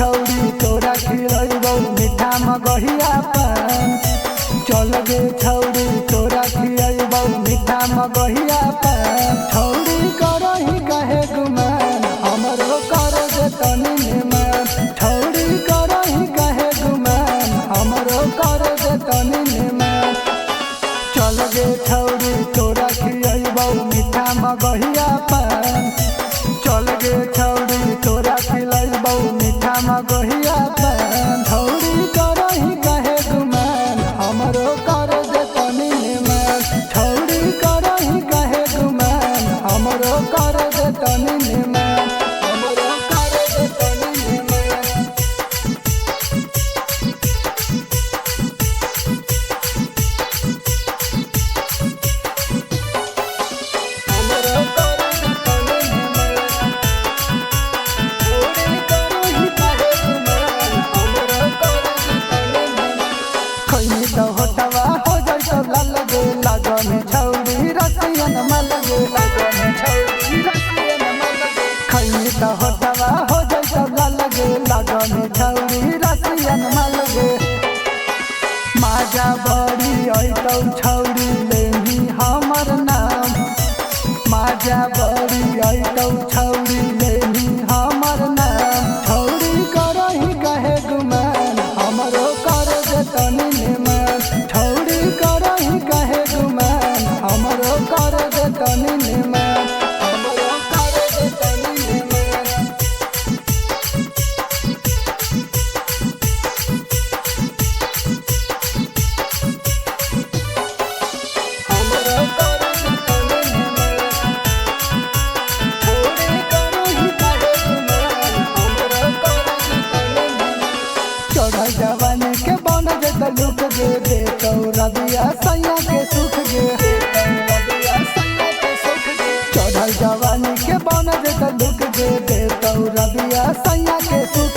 छौरी तोरा खिलैबौ मीठा मगहिया पान। चल गे छौरी तोरा खिलैबौ मीठा मगहिया पान। छौरी करही काहे गुमान, हमरो कर दे तनी निमान। छौरी करही काहे गुमान, हमरो कर दे तनी निमान। चल गे छौरी तोरा खिलैबौ मीठा मगहिया पान। चल गे छौरी तोरा खिलैबौ मीठा मगहिया पान। छौरी करही काहे गुमान, हमरो कर दे तनी निमान। छौरी करही काहे गुमान, हमरो कर दे तनी निमान। हमरो कर दे तनी निमान। हमरो कर दे तनी निमान। छौरी करही काहे गुमान, हमरो कर दे तनी निमान। खैनी त होटवा हो जाइतो लाल गे, लगन छौरी रसियन मल गे, लगन छौरी रसियन मल गे। खैनी त होटवा हो जाइतो लाल गे, लगन छौरी रसियन मल गे। माजा बड़ी ऐतौ छौरी लेही हमर नाम। माजा बड़ी ऐतौ छौरी लेही हमर नाम। छौरी करही काहे गुमान, हमरो कर दे तनी निमान। छौरी करही काहे गुमान, हमरो कर दे तनी निमान। हमरो कर दे तनी निमान। हमरो कर दे तनी निमान। छौरी करही काहे गुमान, हमरो कर दे तनी निमान। चढ़ल जवानी के बन जेत लुक गे, देतौ रबिया सैया के सुख गे। चढ़ल जवानी के बन जेत लुक गे, देतौ रबिया सैया के सुख